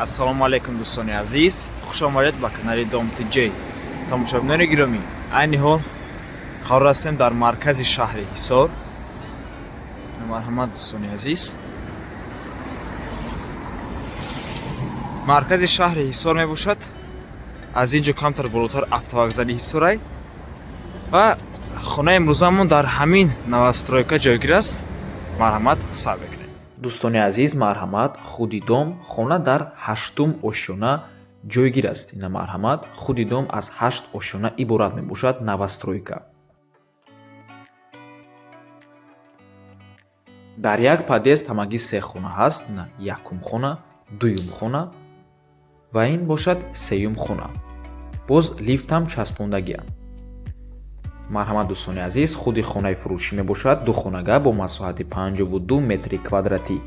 Ассалому алайкум, дӯстони азиз, хуш омадед ба канали Дом ТJ. Тамошобинони гиромӣ, айни ҳол қарор ҳастем дар маркази шаҳри Ҳисор. Марҳамат, дӯстони азиз, маркази шаҳри Ҳисор мебошад. Аз ин ҷо камтар болотар автовокзали Ҳисорай ва хонаи имрӯзамон дар ҳамин новостройка ҷойгир аст. Марҳамат, сар мекунем. Дӯстони азиз, марҳамат, худи дом, хона дар ҳаштум ошёна ҷойгир аст. Ина, марҳамат, худи дом аз ҳашт ошёна иборат мебошад, новостройка. Дар як подъезд ҳамагӣ се хона ҳаст. Ина, якум хона, дуюм хона ва ин бошад сеюм хона. Боз лифтам часпондагиам. Марҳамат, дӯстони азиз, худи хонаи фурӯшӣ мебошад, духонага бо масоҳати 52 метри квадратӣ.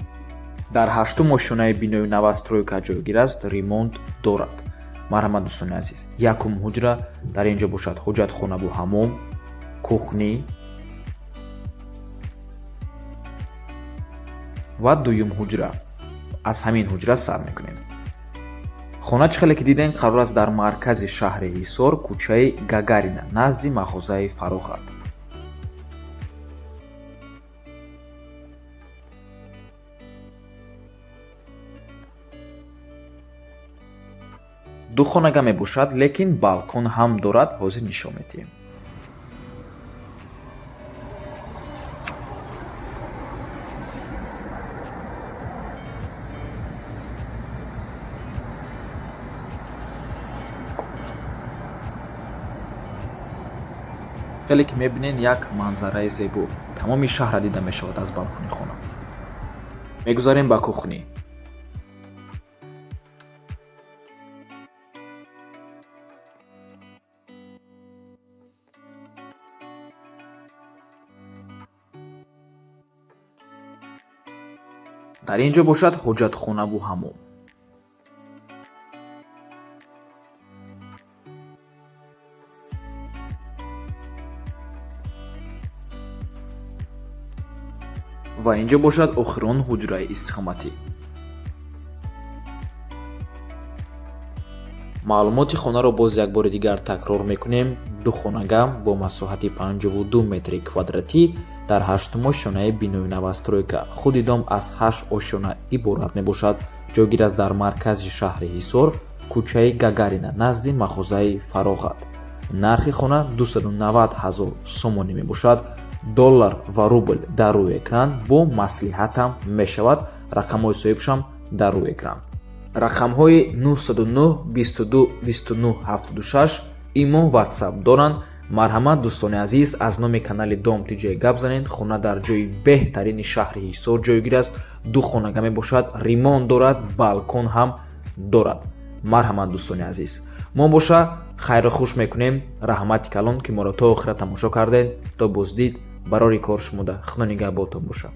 Дар ҳаштум ошёнаи бинои новостройка ҷойгир аст, ремонт дорад. Марҳамат, дӯстони азиз, якум ҳуҷра, дар ин ҷо бошад ҳоҷатхонаву ҳамом, кухня ва дуюм ҳуҷра. Аз ҳамин ҳуҷра сар мекунем. Хона, чӣ хеле ки дидем, қарор аст дар маркази шаҳри Ҳисор, кӯчаи Гагарина, назди мағозаи Фароғат. Ду хонага мебошад, лекин балкон ҳам дорад, ҳозир нишон медиҳем. Хеле ки мебинед, як манзараи зебо, тамоми шаҳра дида мешавад аз балкони хона. Мегузарем ба кухня. Дар ин ҷо бошад ҳоҷатхонаву ҳамом. Ва ин ҷо бошад охирон ҳуҷраи истиқоматӣ. Маълумоти хонаро боз як бори дигар такрор мекунем: духонага бо масоҳати 52 метри квадратӣ дар ҳаштум ошёнаи бинои новостройка. Худи дом аз ҳашт ошёна иборат мебошад, ҷойгир аст дар маркази шаҳри Ҳисор, кӯчаи Гагарина, назди мағозаи Фароғат. Нархи хона 290 ҳазор сомонӣ мебошад. Доллар ва рубл дар рӯи экран, бо маслиҳатам мешавад. Рақамҳои соҳибшам дар рӯи экран, рақамҳои 909 22 29 76, имо, Ватсап доранд. Марҳамат, дӯстони азиз, аз номи канали Дом ТJ гап занед. Хона дар ҷои беҳтарини шаҳри Ҳисор ҷойгир аст, ду хонага мебошад, ремонт дорад, балкон ҳам дорад. Марҳамат, дӯстони азиз, мо боша хайру хуш мекунем. Раҳмати калон, ки моро то охира тамошо кардед. То боздид, барори кор шумода, худо нигаҳботон бошад.